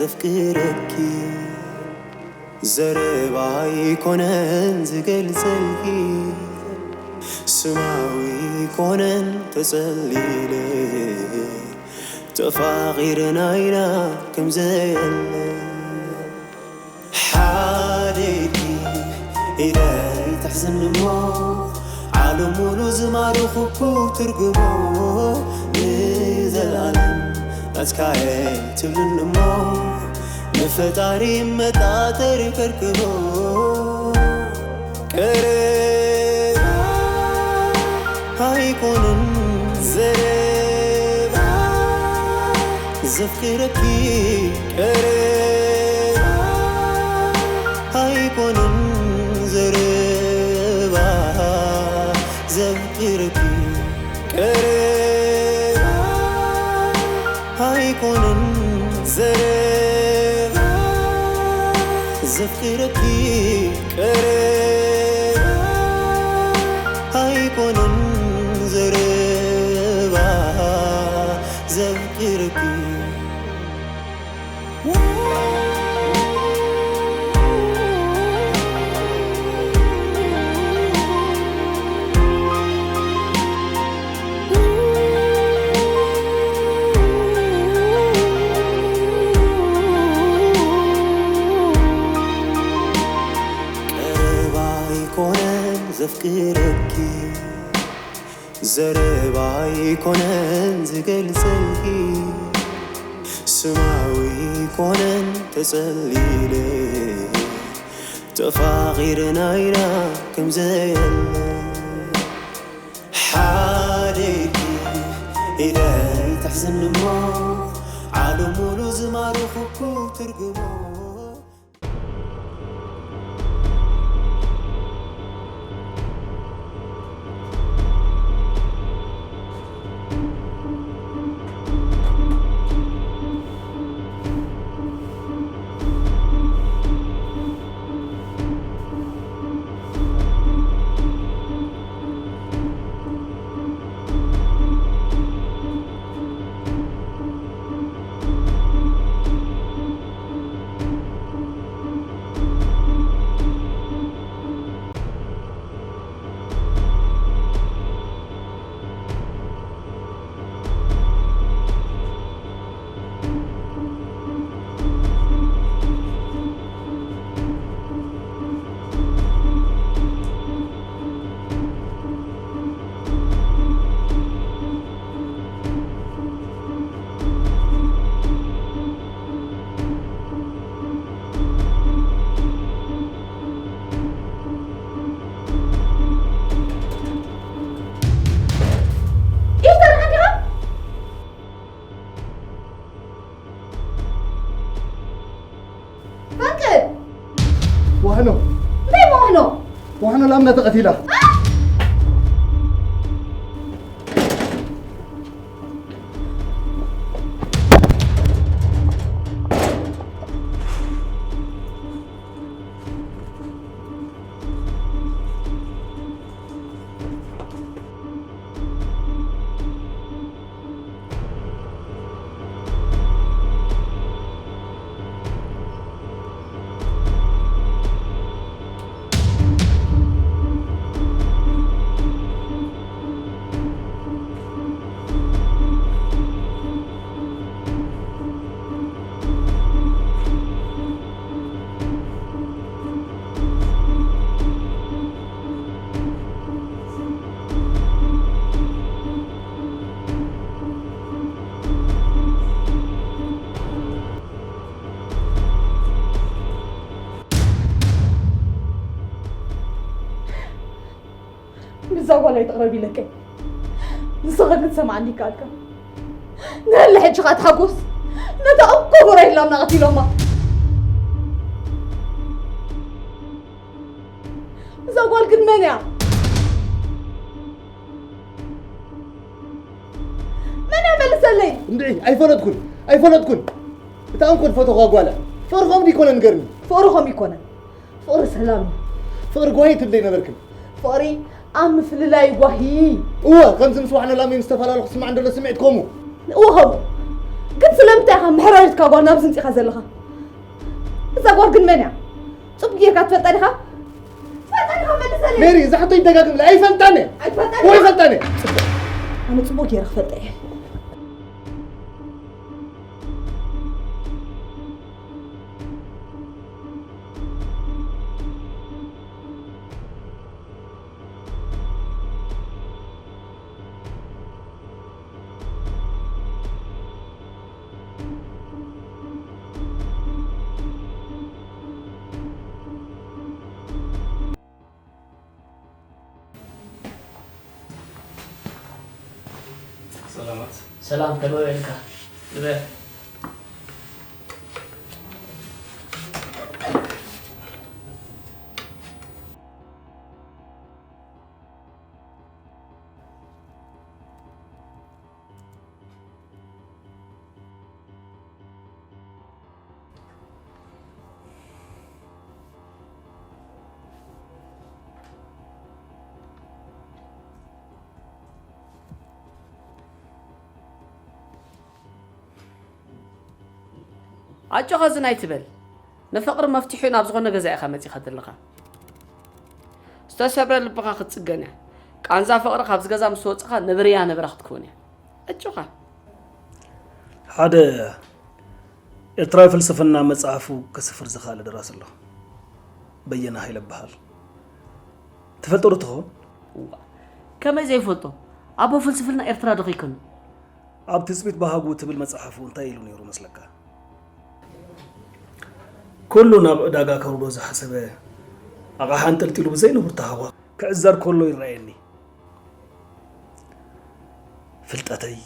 ዘፍቅረኪ ዘረባ ኣይኮነን ዝገልጸልኪ፣ ስማዊ ኣይኮነን ተጸሊለ፣ ተፋቒርና ኢና ከም ዘየለ። ሓደ ኢድኪ ኢደይ ትሕዝኒ እሞ፣ ዓለም ሙሉ ዝማረኹኩ ትርጉሞ፣ ንዘለኣለም ናትካየ ትብልኒ እሞ፣ ንፈጣሪ መጣጠሪ ከርክቦ። ቀረባ ኣይኮነን ዘረባ ዘፍቅረኪ፣ ቀረባ ኣይኮነን ዘረባ ዘፍቅረኪ፣ ቀረባ ኣይኮነን ዘረባ ዘፍቅረኪ፣ ቀረባ ኣይኮነን ዘረባ ዘፍቅረኪ። ቀረባ ኣይኮነን ዘፍቅረኪ፣ ዘረባ ኣይኮነን ዝገልጸልኪ፣ ስማዊ ኣይኮነን ተጸሊለ፣ ተፋቒርና ኢና ከም ዘየለ። ሓደ ኢድኪ ኢደይ ትሕዝኒ እሞ፣ ዓለም ሙሉ ዝማረኹኩ ትርጉሞ። ኢፍታ፣ ደሓን ዲኻ? ፈንቅል! ዋህኖ! እንታይ ዋህኖ? ዋህኖ ላምና ተቐቲላ። ምስዛ ጓል ኣይትቕረብ ኢለከ። ንስኻ ክትሰምዓኒ ይከኣልካ። ንህሊ ሕጂ ኸኣ ትሓጎስ። ነታ እኮ ጎራይ ላምና ቀቲሎማ። እዛ ጓል ግን መን እያ? መን እያ መልሰለይ? እንድዒ፣ ኣይፈለጥኩን፣ ኣይፈለጥኩን። እታ እንኮ ዝፈተኹዋ ጓል እያ። ፍቕሪ ከምኡ ይኮነ ንገርኒ። ፍቕሪ ከምኡ ይኮነ። ፍቕሪ ሰላም እዩ። ፍቕሪ ጓሂ ትብለይ ነበርክን። ፍቕሪ ኣብ ምፍልላይ ጓሂ። እወ፣ ከምዚ ምስ ዋሕነ ላመይን ዝተፈላለዩ ክስማዕ እንደሎ ስምዒት ከምኡ። እወ ከምኡ። ግን ስለምንታይ ኢኻ ምሕራር ኢልካ ጓል ናብዚ ምጺኻ ዘለኻ? እዛ ጓል ግን መን እያ? ጽቡቕ ጌርካ ትፈልጣ ዲኻ? ትፈልጣ ዲኻ? መልሰለይ። ሜሪ፣ እዛ ሕቶ ይደጋግምላ። ኣይፈልጣን እየ። ኣይትፈልጣን ወይ ዲኻ? ፈልጣን እየ። ጽቡቕ። ኣነ ጽቡቕ ጌረ ክፈልጣ እየ። ሰላማት። ሰላም፣ ከመይ ውዒልካ? ንበር። ኣጆኻ ዝን ኣይትበል። ንፍቕሪ መፍትሒኡ ናብ ዝኾነ ገዛ ኢኻ መጺኻ ዘለኻ። ዝተሰብረ ልብኻ ክትጽገን እያ። ቃንዛ ፍቕሪ ካብዚ ገዛ ምስ ወጽኻ ንብርያ ንብራ ክትከውን እያ። ኣጆኻ። ሓደ ኤርትራዊ ፍልስፍና መጽሓፉ ከስፍር ዝኸኣለ ደራሲ ኣሎ። በየነ ሃይለ ይበሃል። ትፈልጦ ዶ ትኸውን? እዋ፣ ከመይ ዘይፈልጦ? ኣቦ ፍልስፍና ኤርትራ ዶ ከይኮኑ? ኣብ ትጽቢት ባህጉ ትብል መጽሓፉ እንታይ ኢሉ ነይሩ መስለካ? ኩሉ ናብ ዕዳጋ ከውርዶ ዝሓሰበ ኣቕሓ ኣንጠልጢሉ ብዘይ ንቡር ተሃዋኽ ክዕዘር ከሎ ይረኣየኒ። ፍልጠተይ፣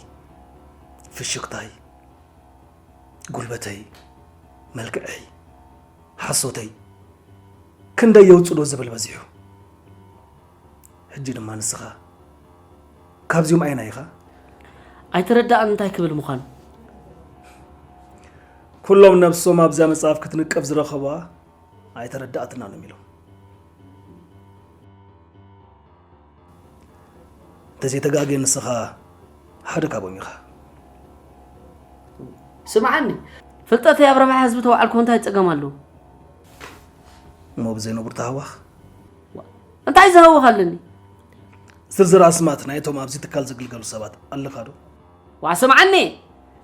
ፍሽኽታይ፣ ጉልበተይ፣ መልክዐይ፣ ሓሶተይ ክንደይ የውጽእ ዶ ዝብል በዚሑ። ሕጂ ድማ ንስኻ ካብዚኦም ኣየናይ ኢኻ? ኣይተረዳእን እንታይ ክብል ምዃኑ። ኩሎም ነብሶም ኣብዛ መጽሓፍ ክትንቀፍ ዝረኸቡዋ ኣይተረዳእትናን እዮም ኢሎም። እንተዘይተጋግየ ንስኻ ሓደ ካብኦም ኢኻ። ስምዓኒ፣ ፍልጠተይ ኣብ ረብሓ ህዝቢ ተዋዕልኩ እንታይ ጸገም ኣለዎ? እሞ ብዘይ ንቡር ተሃዋኽ? እንታይ ዝሃውኽ ኣለኒ? ዝርዝር ኣስማት ናይቶም ኣብዚ ትካል ዘግልገሉ ሰባት ኣለካ ዶ? ዋ ስምዓኒ፣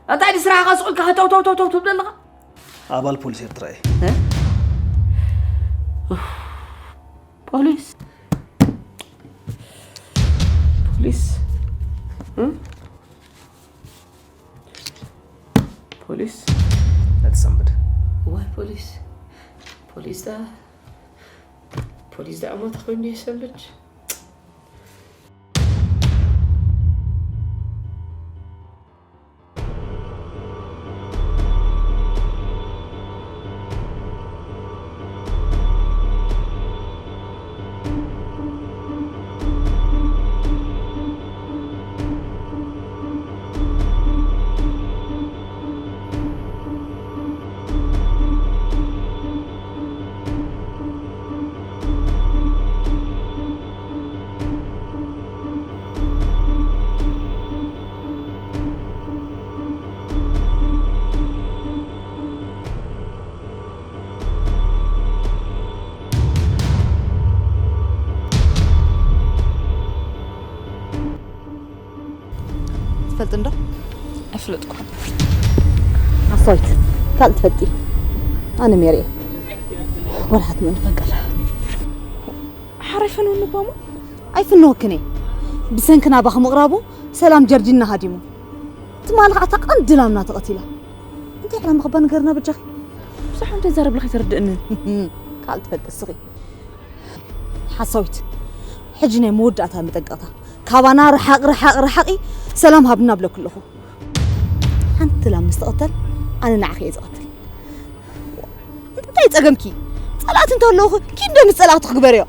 እንታይ ድስራሕኻ ስቕ ኢልካ ሃተው ተው ተው ተው ትብል ኣለኻ? ኣባል ፖሊስ ኤርትራ እየ። እ? ፖሊስ? ፖሊስ? እ? ፖሊስ? ነቲ ሰንብድ። ዋይ ፖሊስ? ፖሊስ ዳ ፖሊስ ዳ እሞ ተኾይኑ የሰንብድ። ትፈልጥ እንዶ? ኣይፍለጥኩ። ሓሳዊት፣ ካልእ ትፈልጢ? ኣነ ሜሪ እየ። ጓል ሓትመን ፈንቀል። ሓራይ ፈንውኒ እኳ እሞ? ኣይፍንወክን እየ። ብሰንኪ ናባኺ ምቕራቡ ሰላም ጀርዲንና ሃዲሙ። ትማሊ ኸዓ እታ ቀንዲ ላምና ተቐቲላ። እንታይ ዕላማ ኸባ ንገርና በጃኺ? ብዙሕ እንተዛረብልኺ ኣይተረድእንን። ካልእ ትፈልጢ እስኺ። ሓሳዊት፣ ሕጂ ናይ መወዳእታ መጠንቀቕታ። ካባና ርሓቕ፣ ርሓቕ፣ ርሓቒ፣ ሰላም ሃብና እብለኪ ኣለኹ። ሓንቲ ላም ምስ ትቕተል፣ ኣነ ንዓኺ እየ ዝቐትል። እንታይ ጸገምኪ? ጸላእቲ እንተለውኺ፣ ኪድ ዶ ምስ ጸላእቲ ክግበርዮ?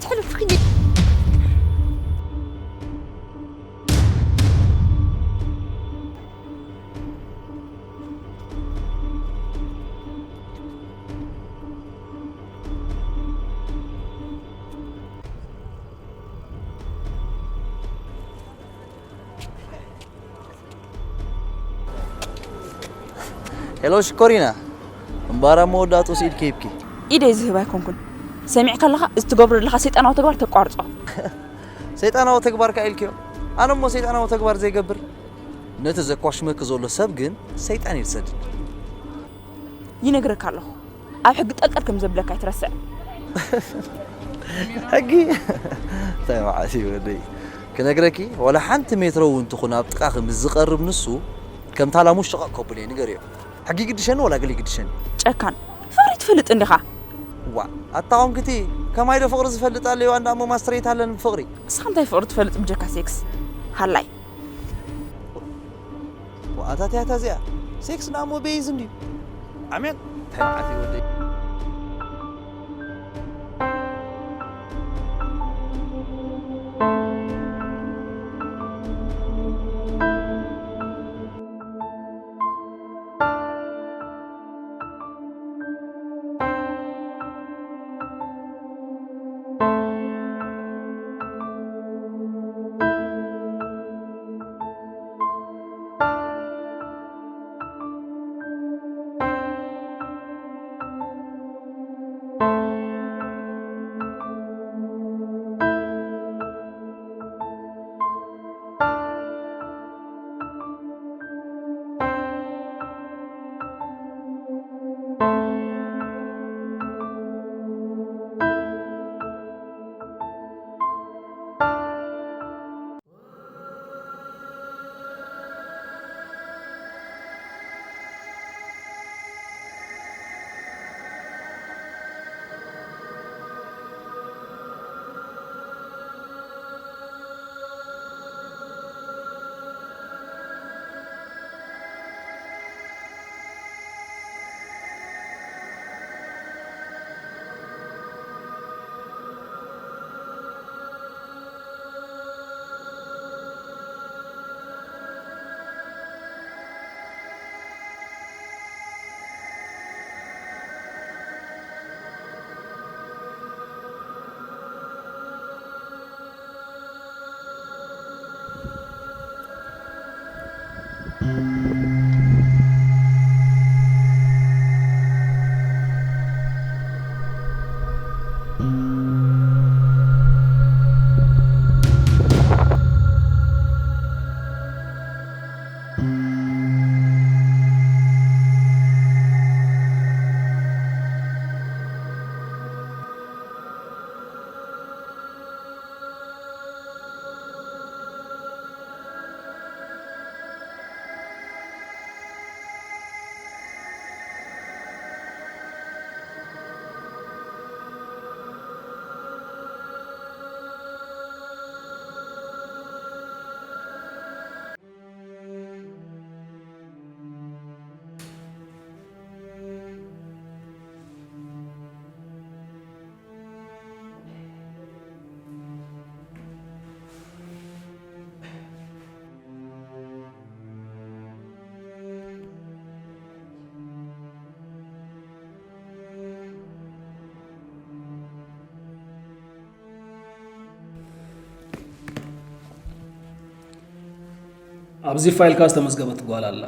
ትሕልፍኪ። ሄሎ ሽኮሪና፣ እምባራ መወዳእቱ ስኢድ ከይብኪ። ኢደይ ዝህብ ኣይኮንኩን። ሰሚዕካ ኣለኻ? እዚ ትገብሮ ዘለኻ ሰይጣናዊ ተግባር ተቋርጾ። ሰይጣናዊ ተግባርካ ኢልክዮ። ኣነ እሞ ሰይጣናዊ ተግባር ዘይገብር። ነቲ ዘኳሽመኪ ዘሎ ሰብ ግን ሰይጣን እዩ ዝሰድድ። ይነግረካ ኣለኹ፣ ኣብ ሕጊ ጠልጠል ከም ዘብለካ ኣይትረስዕ። ሕጊ እንታይ መዓት እዩ ወደይ? ክነግረኪ፣ ዋላ ሓንቲ ሜትሮ እውን ትኹን ኣብ ጥቓኺ ምስ ዝቐርብ ንሱ፣ ከም ታላሙ ሸቐቕ ከብሎ እዩ፣ ንገርዮ። ሕጊ ይግድሸኒ ዋላ ገለ ይግድሸኒ? ጨካን፣ ፍቕሪ ትፈልጥ እንዲኻ? ዋ፣ ኣታ ቆንክቲ፣ ከማይ ዶ ፍቕሪ ዝፈልጥ ኣለዩ? ኣንዳ እሞ ማስትሬት ኣለኒ ብፍቕሪ። ንስኻ እንታይ ፍቕሪ ትፈልጥ ብጀካ ሴክስ? ሃላይ። ዋ፣ ኣታ ትያታ እዚኣ፣ ሴክስ ንኣሞ ቤይዝ እንድዩ። ኣሜን። እንታይ መዓት እዩ ወደይ? ኣብዚ ፋይልካ ዝተመዝገበት ጓል ኣላ።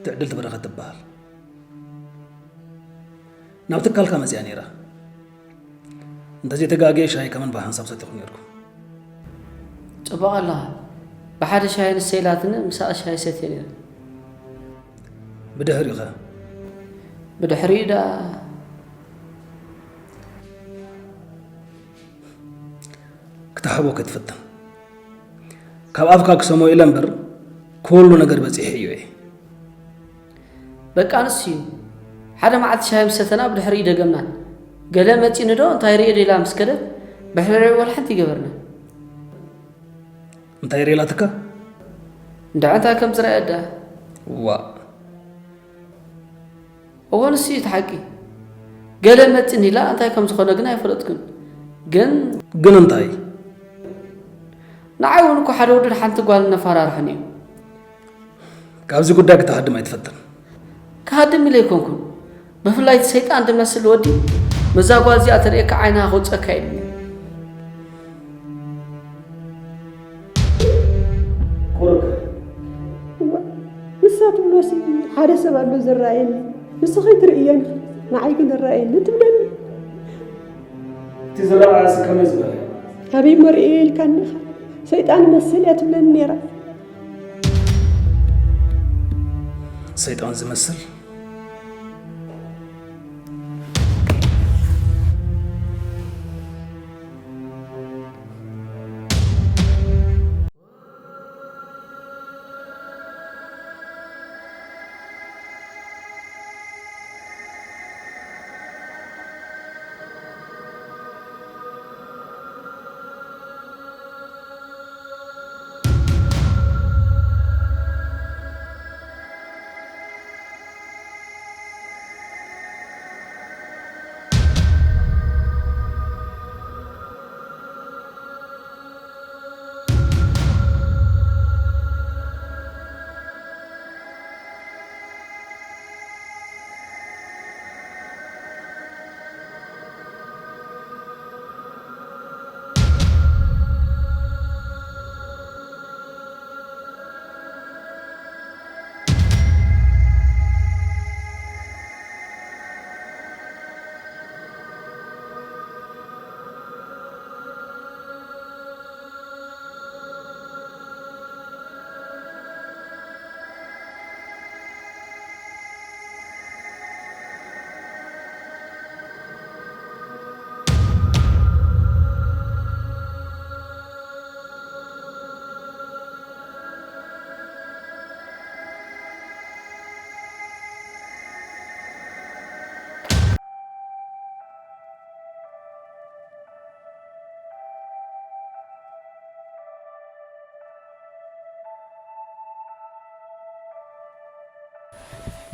ትዕድልቲ በረኸት ትበሃል። ናብ ትካልካ መጺኣ ነይራ። እንተዘይተጋግየ ሻሂ ከመን ብሓንሳብ ሰቲኹም ነይርኩም። ጽቡቕ ኣለኻ። ብሓደ ሻሂ ንሰይ ኢላትኒ፣ ምሳኣ ሻሂ ሰትየ ነይረ። ብድሕሪኡ ኸ? ብድሕሪኡ ደኣ ክትሃቦ ክትፍትን። ካብ ኣፍካ ክሰምዖ ኢለ እምበር፣ ኩሉ ነገር በጺሐዮ እየ። በቃ ንሱ እዩ። ሓደ መዓልቲ ሻሂ ምስ ሰተና ብድሕሪኡ ደገምናን። ገለ መጺኒ ዶ እንታይ ርእየ ዶ ኢላ ምስ ከደት፣ ብድሕሪኡ ዋላ ሓንቲ ኣይገበርናን። እንታይ ርእየ ኢላትካ? እንድዒ እንታይ ከም ዝረኣየ ደኣ። ዋእ። እወ ንሱ እዩ እቲ ሓቂ። ገለ መጺኒ ኢላ እንታይ ከም ዝኾነ ግን ኣይፈለጥኩን። ግን ግን እንታይ? ንዓይ እውን እኮ ሓደ ወድን ሓንቲ ጓልን ነፈራርሑኒ እዮም። ካብዚ ጉዳይ ክትሃድም ኣይትፈትን። ክሃድም ኢለ ኣይኮንኩን። ብፍላይ እቲ ሰይጣን ዝመስል ወዲ ምስዛ ጓል እዚኣ ተርእየካ ዓይንኻ ከውጸካ ኢሉኒ። ኮረከ እዋ፣ ንሳ ትብሎሲ ሓደ ሰብ ኣሎ ዝረኣየኒ፣ ንስኺ ትርእየን፣ ንዓይ ግን ዝረኣየኒ ትብለኒ። እቲ ዝረኣያስ ከመይ ዝበለ? ኣበይ እሞ ርእየ ኢልካኒ ኢኻ? ሰይጣን ይመስል እያ ትብለኒ ነይራ። ሰይጣን ዝመስል?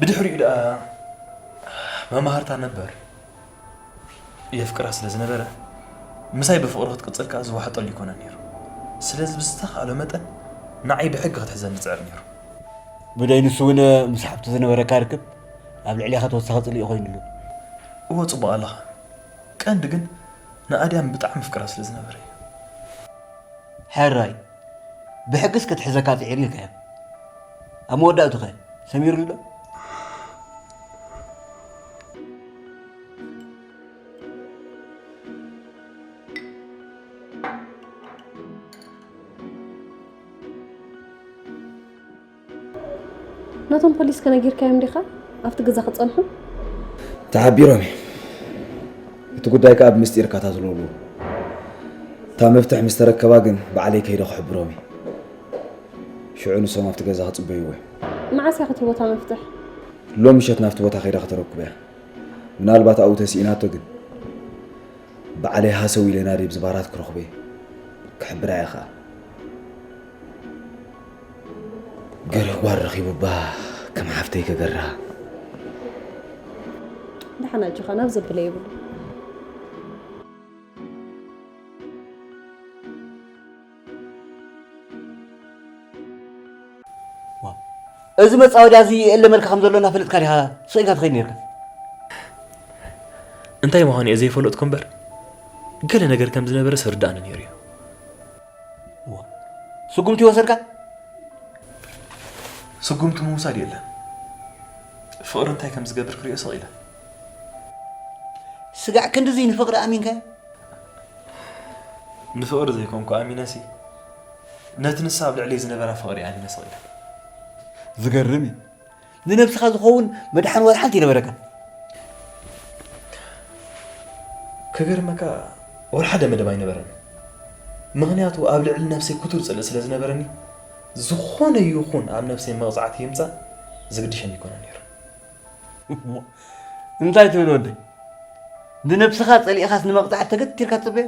ብድሕሪኡ ደኣ መማህርታ ነበር የፍቅራ ስለ ዝነበረ ምሳይ ብፍቕሪ ክትቅጽል ከኣ ዝዋሕጠሉ ይኮነን ነይሩ። ስለዚ ብዝተኻእሎ መጠን ንዓይ ብሕጊ ክትሕዘኒ ይጽዕር ነይሩ። ብደይ ንሱ እውን ምስ ሓብቱ ዝነበረካ ርክብ ኣብ ልዕሌኻ ተወሳኺ ጽልኢ ኮይኑሉ። እወ ጽቡቕ ኣለኻ። ቀንዲ ግን ንኣድያም ብጣዕሚ ፍቅራ ስለ ዝነበረ እዩ። ሕራይ ብሕግስ ክትሕዘካ ጽዒር ኢልካዮ ኣብ መወዳእቱኸ ሰሚሩሉ ዶ? ነቶም ፖሊስ ከነጊርካዮም ዲኻ ኣብቲ ገዛ ክጸንሑ? ተሓቢሮም እዮም። እቲ ጉዳይ ከኣ ብምስጢር ከታትልዎ ኣለዎ። እታ መፍትሕ ምስ ተረከባ ግን ባዕለይ ከይደ ክሕብሮም እየ። ሽዑ ንሶም ኣብቲ ገዛ ክጽበይዎ እዮም። መዓስ ኢኻ ክትህቦ እታ መፍትሕ? ሎሚ ምሸት ናብቲ ቦታ ከይዳ ከተረክቦ እያ። ምናልባት ኣብኡ ተሲኢናቶ ግን ባዕለይ ሃሰው ኢለ ናደይ ብዝባራት ክረኽቦ እየ። ክሕብራ እየ ከኣ። ገርህ ጓል ረኺቡ እባ ከም ሓፍተይ ከገርሃ። ደሓን ኣጆኻ ናብ ዘብለ የብሉ። እዚ መጻወድያ እዚ የእለመልካ ከም ዘሎ እናፈለጥካ ዲኻ ስቕ ኢልካ ትኸይድ ነርካ? እንታይ ምዃኑ እየ ዘይፈለጥኩ እምበር ገለ ነገር ከም ዝነበረ ስርዳእኒ ነይሩ እዩ። ስጉምቲ ይወሰድካ? ስጉምቲ ምውሳድ የለን። ፍቕሪ እንታይ ከም ዝገብር ክሪኦ ስቕ ኢለ። ስጋዕ ክንድዚ ንፍቕሪ ኣሚንካዮ? ንፍቕሪ ዘይኮንኩ ኣሚነሲ ነቲ ንሳ ኣብ ልዕለይ ዝነበራ ፍቕሪ ኣሚነ ስቕ ኢለ። ዝገርም እዩ። ንነብስኻ ዝኸውን መድሓን ወላ ሓንቲ ኣይነበረካን። ክገርመካ ወላ ሓደ መደብ ኣይነበረን። ምኽንያቱ ኣብ ልዕሊ ነብሰይ ክቱር ጽልኢ ስለ ዝነበረኒ ዝኾነ ይኹን ኣብ ነብሰይ መቕጻዕቲ ይምጻእ ዝግድሸኒ ኣይኮነን ነይሩ። እንታይ ትብል ወደይ? ንነብስኻ ጸሊእኻስ ንመቕጻዕቲ ተገቲርካ ትጽበዮ?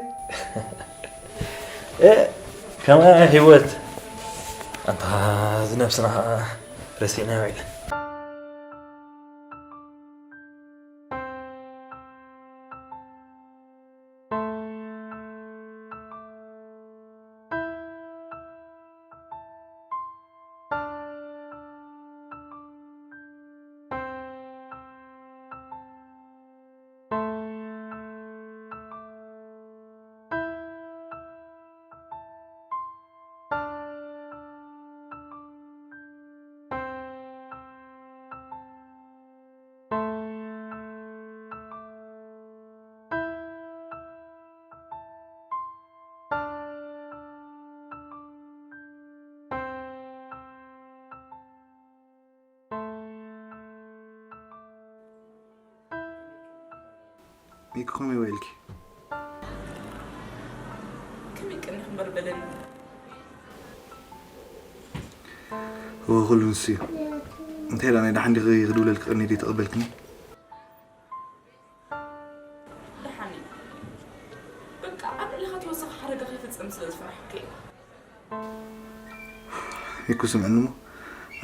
ከማይ ህይወት ኣንታ ዝነብስና ረሲዕናዮ ኢለን። ሚኪ፣ ከመይ ውዒልኪ? ከመይ ቀኒኺ እምበር በለኒ። እወ፣ ኩሉ ንሱ እዩ። እንታይ ደኣ፣ ናይ ደሓን ዲኺ ክድውለልኪ ቀኒየ ደይተቐበልክኒ? ደሓን እዩ። በቃ ኣብ ልዕሊኻ ተወሳኺ ሓደጋ ከይፍጸም ስለ ዝፈራሕኩ እየ። ሚኩ፣ ስምዕኒ እሞ፣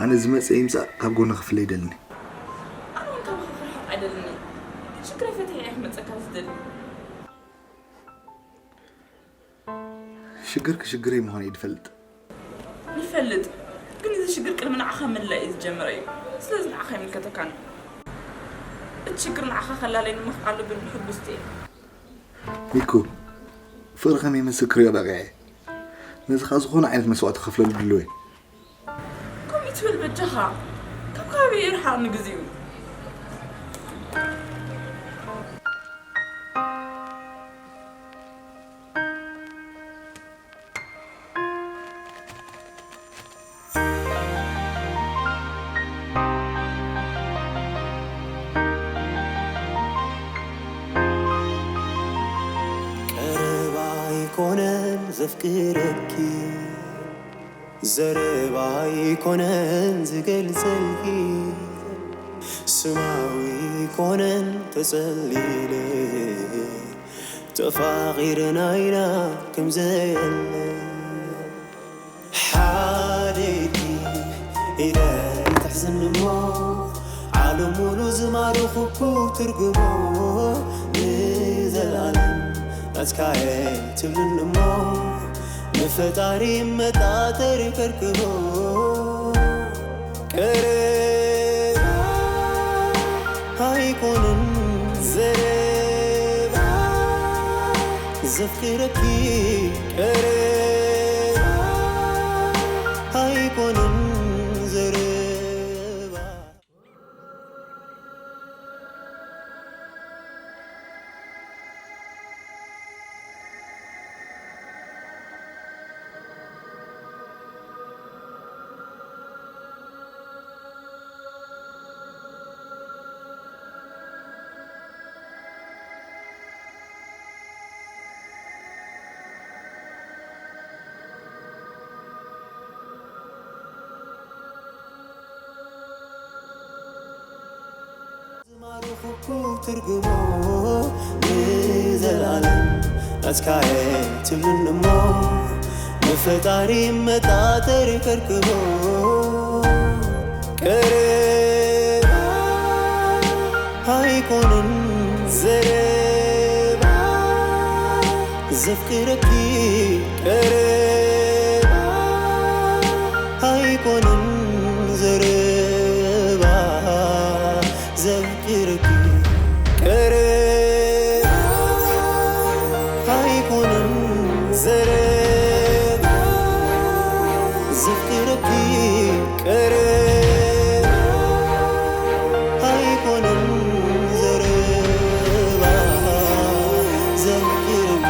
ኣነ ዝመጽእ ይምጻእ፣ ካብ ጎንኺ ክፍለ ኣይደልን እየ። ኣነ እውን ካባኻ ክርሕቕ ኣይደልን እየ። ሽግረይ ፈቲሐ እየ ክመጸካ ዝደሊ። ሽግርኪ ሽግረይ ምዃኑ እየ ዝፈልጥ። ንፈልጥ፣ ግን እዚ ሽግር ቅድሚ ንዓኻ ምልላይ እዩ ዝጀመረ እዩ። ስለዚ ንዓኻ ኣይምልከተካን እዩ። እቲ ሽግር ንዓኻ ከላለየኒ ምኽኣሉ ግን ሕጉስቲ እየ። ሚኩ፣ ፍቕሪ ከመይ ይመስል ክሪኦ በቒዐ እየ። ነዚ ኸኣ ዝኾነ ዓይነት መስዋእቲ ክኸፍለሉ ድሉው እየ። ከምኡ ትብል በጃኻ፣ ካብ ከባቢ ይርሓቕ ንግዚኡ። ቀረባ ኣይኮነን ዘፍቅረኪ፣ ዘረባ ኣይኮነን ዝገልጸልኪ፣ ስማዊ ኣይኮነን ተጸሊለ፣ ተፋቒርና ኢና ከም ዘየለ። ሓደይቲ ኢለ ትሕዝኒ እሞ፣ ዓለም ሙሉ ዝማርኹኩ ትርጉሞ፣ ንዘለኣለም ናትካየ ትብልኒ እሞ፣ ንፈጣሪ መጣጠሪ ከርክቦ። ቀረባ ኣይኮነን ዘረባ፣ ዘፍቅረኪ ቀረባ ኣይኮነን ዘረባ። ዝማርኹኩ ትርጉሞ፣ ንዘለኣለም ናትካየ ትብልኒ እሞ፣ ንፈጣሪ መጣጠሪ ከርክቦ። ቀረባ ኣይኮነን ዘረባ፣ ዘፍቅረኪ ቀረባ ኣይኮነን ዘረባ፣ ዘፍቅረኪ ቀረባ ኣይኮነን ዘረባ፣ ዘፍቅረኪ ቀረባ ኣይኮነን ዘረባ፣ ዘፍቅረኪ